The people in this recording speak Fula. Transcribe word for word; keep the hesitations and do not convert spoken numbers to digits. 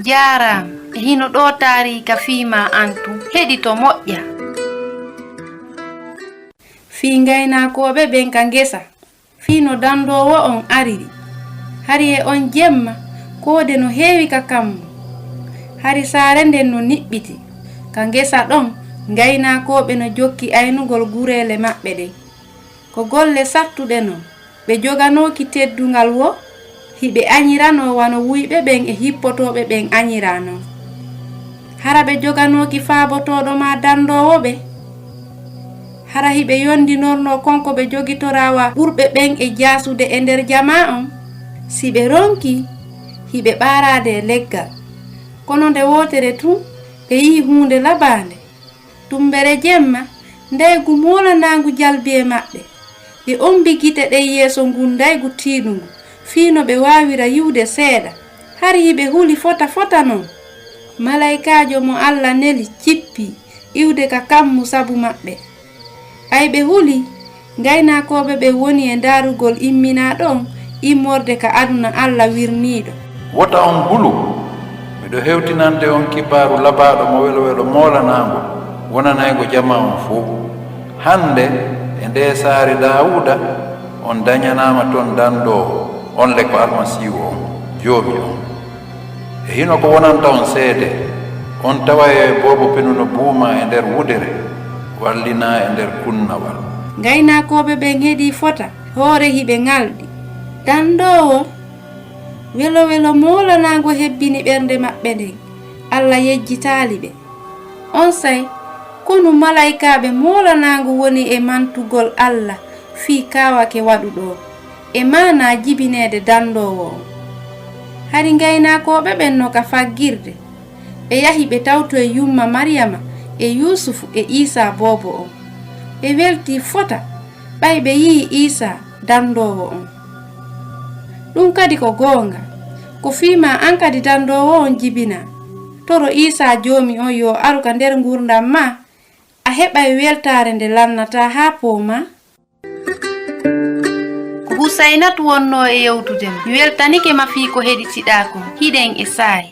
Jaaraama. E hino ɗoo taariika fii maa an tun. Heɗito moƴƴa. Fii ngaynaakooɓe ɓen ka ngesa. Fii no dandoowo on ariri. Hari e on jemma, koode no heewi ka kammu. Hari saare nden no niɓɓiti. Ka ngesa ɗon, ngaynaakooɓe no jokki aynugol gureele maɓɓe ɗen. Ko golle sattuɗe non. Ɓe joganooki teddungal woo, hiɓe añiranoo wano wuyɓe ɓen e hippotooɓe ɓen añiraa non. Hara ɓe joganooki faabotooɗo maa dandoowo ɓe? Hara hiɓe yondinornoo kon ko ɓe jogitoraa wa ɓurɓe ɓen e jaasude e nder jamaa on? Si ɓe ronkii, hiɓe ɓaaraade e leggal. Kono nde wootere tun, ɓe yi'i huunde labaande. Tumbere jemma, ndaygu moolanaangu jalbi e maɓɓe. Ɓe ombi gite ɗen yeeso ngun ndaygu tiiɗungu, fii no ɓe waawira yi'ude seeɗa. Hari hiɓe huli fota fota non. Malaykaajo mo Alla neli cippii iwde ka kammu sabu maɓɓe. Ɓay ɓe huli, ngaynaakooɓe ɓen woni e ndaarugol imminaaɗo on immorde ka aduna Alla wirniiɗo. Wota on hulu, miɗo hewtinande on kibaaru labaaɗo mo welo welo moolanaango wonanaygo jamaa on fow. Hande, e ndee saare Daawuuda, on dañanaama ton dandoowo, on le ko Almasiihu on, Joomi on. E hino ko wonanta on seede, on taway e boobo penu no buumaa e nder wudere, wallinaa e nder kunnawal. Ngaynaakooɓe ɓen heɗii fota, hoore hiɓe ŋalɗi. Dandoowo, welo welo moolanaango hebbini ɓernde maɓɓe nden, Alla yejjitaali ɓe. Onsay, konu malaykaaɓe moolanaango woni e mantugol Alla fii kaawake waɗuɗo e maanaa jibineede dandoowo on. Hari ngaynaakooɓe ɓen no ka faggirde, ɓe yahi ɓe tawtoyi yumma Mariyama e Yuusufu e Iisaa boobo on. Ɓe weltii fota, ɓay ɓe yi'i Iisaa dandoowo on. Ɗun kadi ko goonga. Ko fii maa an kadi dandoowo on jibinaa. Toro Iisaa Joomi on yo aru ka nder ngurndan maa, a heɓay weltaare nde lannataa haa poomaa. Ko Husaynatu wonnoo e yewtude ma. Mi weltanike ma fii ko heɗitiɗaa kon. Hiɗen e saa'i.